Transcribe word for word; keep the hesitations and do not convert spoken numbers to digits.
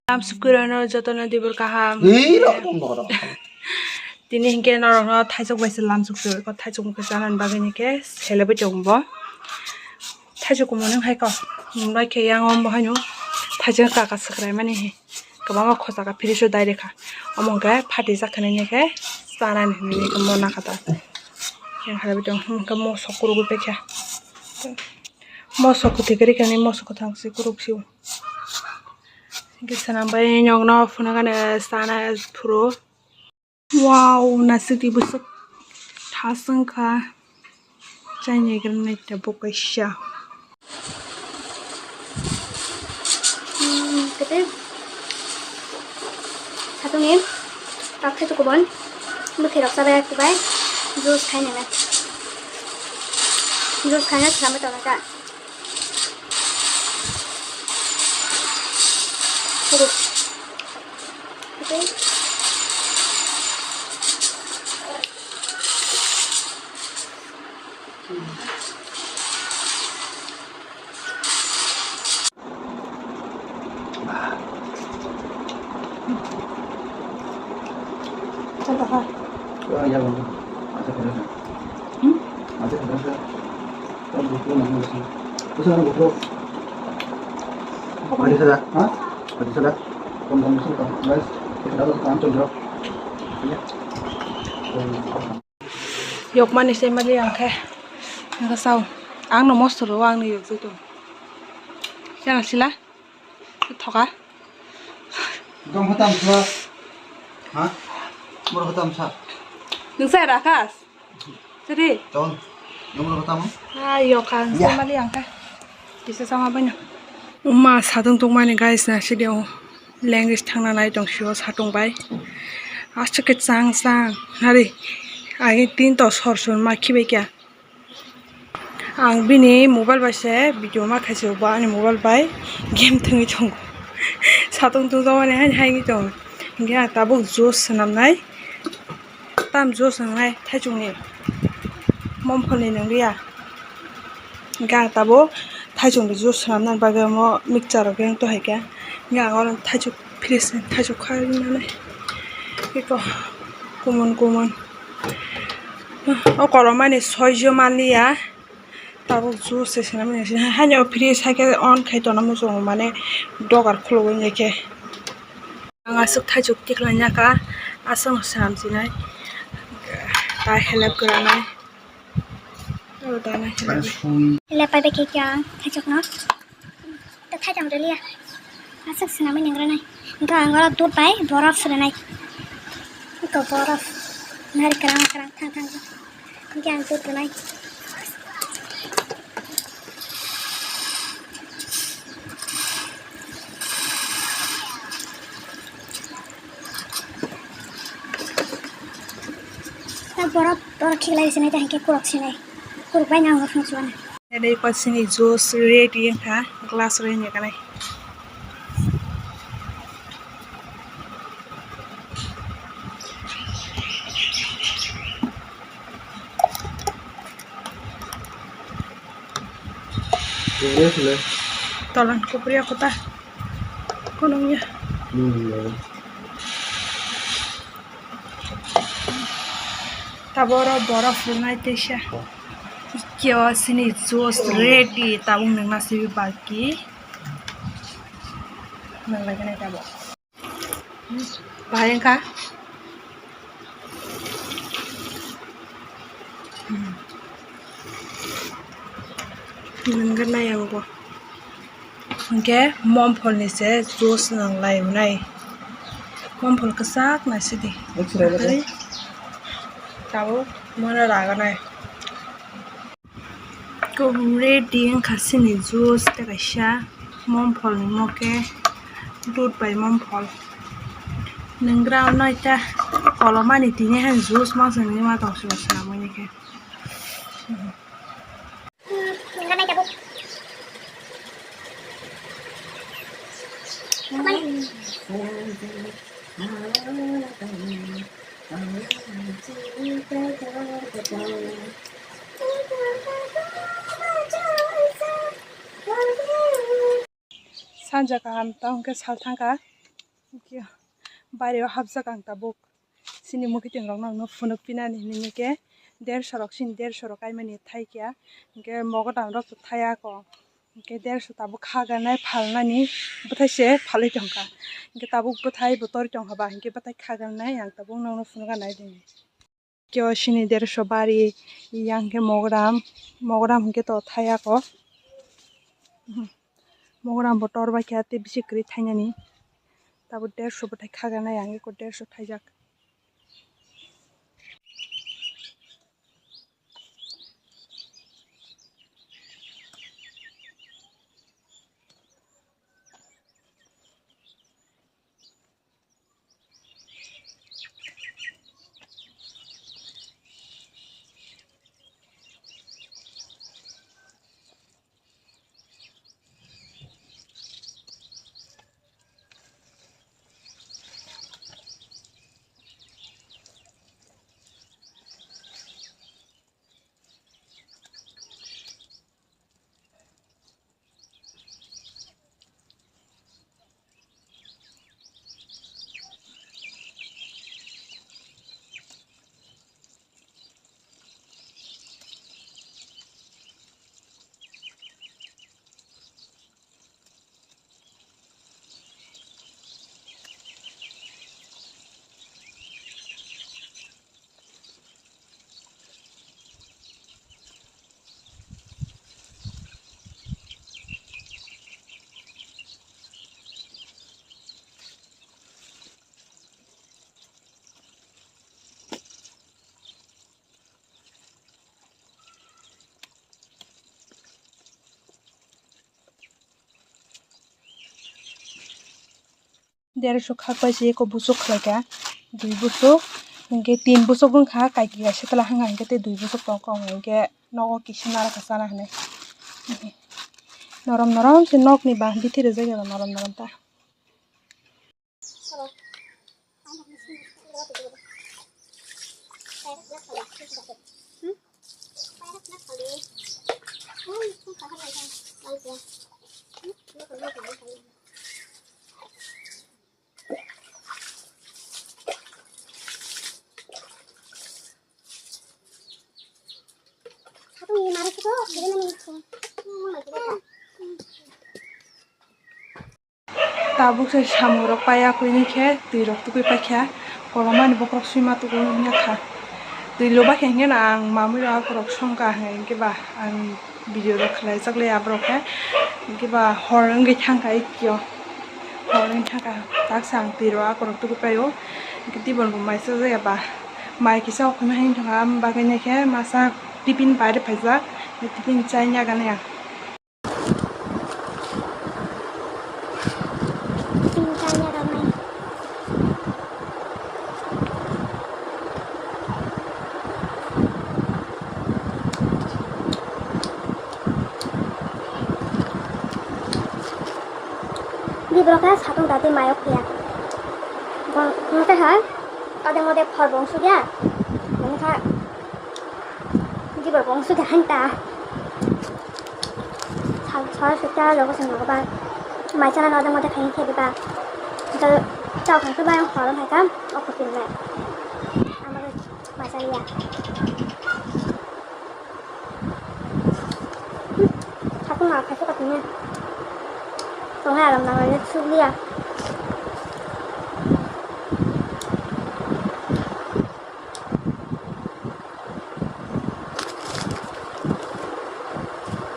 Lam sukurano jotono dibur kaham. Ei, rok, rok, rok, rok. Tini hinkhe norokno thaisok bai se lam sukjagwi, thaisok mokhe chanani bagwi hinkhe selebwi tongo bo. Thaisok kumo nung hai kok, nung bai khe yang o bo haino thaisok kaka swkrai mani hi. Kwbangma khochaka fridge o dai rikha. Omo hinkhe phatijak hinwi hinkhe chanani hinwi hinkhe mo nakha ta. Yang hai bai tongo hinkhe mosok kurugwi paikha. Mosok kwtwi kwrwi khe ani mosok kwthang se kuruk sio. Hinkhe swnam bai nokno phunukgani chana phuru. Wow, naswk di bwswk thas wngkha. Chaini gwnai tabuk kaisa. Hmm, kete. Satungni tak khe tukubon. Bwkhirok chabai kubai. Juice khainai. Juice khainai swnamwi tongo ta. Yokmani se mali ang khe. Ang khe sao. Ang no mostor o ang no yokjak tong. Chana sila. Thoka. Dong khatam sa. Ha? Moro khatam sa. Nung sai rakas. Siri. Ton. Dong moro khatam. Ah, yokan. Ya. Samali angka. Kisa sama bana. Uma satung tungmani guys na sidi o. Language thangna nai tong sio satung bai. Aswk khe chang chang. Nari. Agi tin to sor sor ma khibai kya. Ang bini mobile bai se video ma khaisio, bo ani mobile bai game thwngwi tongo. Satung tungjakmani haini hai wngwi tongo. Hinkhe ang tabuk juice swnamnai. Tam juice swnamnai thaichukni, momphol ni nwngliya. Hinkhe ang tabuk thaichukni juice swnamnani bagwi omo mixture rok yang to hai khe. Hinkhe ang oro thaichuk fridge ni thaichuk kha rinani. Eko kumun kumun. O kolomani soijo manliya. Tabuk juice se swnam nai se. Haino fridge hai khe on khai tongna muchungo, mane dogar khulugwi nai khe. Ang aswk thaichuk tikhlai ya kha, aswk no swnam sinai. Ta helep kwranai. O ta nai helep. Helep pai bai khe kya thaichuk no. Ta thaitham rwliya. Aswk swnamwi nang rwnai. Hwnkhe ang oro dud bai borof rwnai. Eko borof. Nari kwrang kwrang thang thang. Hwnkhe ang dud rwnai. Ta borof, borof khiklai sinai ta hwnkhe kurok sinai. Kurok bai nang rok song chuana. Ede ko sini juice ready wngkha, glass o rinwi kanai. Tolan kupriya kota. Kono ya. Taboro borof rwnai teisa. Kio sini juice ready, tabuk nungna sibi baki. Nang lagi nai tabuk. Bahai wngkha. Nungna nai ang bo. Hwnkhe momphol ni se juice nang lai nai. Momphol kwchak nai sidi. Tei tabuk mono raga nai. Ready wngkha sini juice tei kaisa momphol ni mo khe dud bai momphol. Nunggra nai ta kolomani tini han juice ma se nungwi ma tong sio swnamwi ni khe. Sanja kaham tong khe sal thangkha. Khe bari o hapjak ang tabuk. Chini mwkhwtwng rok no phunuk pinani hinwi khe derso rok, chini derso rok kaimani thai khe, hinkhe mogodam rok thai ako. Hinkhe derso tabuk khaganai phalnani bwthai se phalwi tongkha. Hinkhe tabuk bwthai bo tori tongkha ba, hinkhe bwthai khaganai ang tabuk nokno phunukna nai di. Khe o chini derso bari yang khe mogodam, mogodam hinkhe to thai ako. Mogodam bo tor bai khe tei bisi kwrwi thainani. Tabuk derso bwthai khaganai ang eko derso thaijak. Derso khak bai se eko busuk khlai kha, dui busuk, hinkhe tin busuk wng kha, kaiki kaisa tla hwnka hinkhe tei dui busuk tong kha, hinkhe nogo kisa nara kha chana hinwi. Norom norom se nokni ba bithi rijak ya norom norom ta. Tabuk se samung rok paiya kwini khe twi rok tugui paikha, kolomani bokhorok swima tugu wngya kha. Twi lobakhe hinkhe no ang mamui rok akorok songkha hinkhe ba ang video rok khlaijak le aborok khe hinkhe ba hor wngwi thangkha ikyo, hor wngwi thangkha. Taksa ang twi rok akorok tugui paio hinkhe tibon bo mai chajak ya ba mai kisa okhorma hinwi thangkha, aboni bagwi khe masa tiffin bai rw phaijak, tiffin chai ya gana ya. Biborok khe satung dati mayok phiya. Bo-, bo khe hai, kadeng mode phor bo wngsukya. Bo khe, biborok bo wngsukya hanta. Sal sal sita logo song logo ba. Mai chana node mode khaini khe ba. Jal chao khang ba yang horom hai ka. Oko pin mai. Amar mai chana ya. Satu ma khasu katnya. Tongai alam nang le suglia.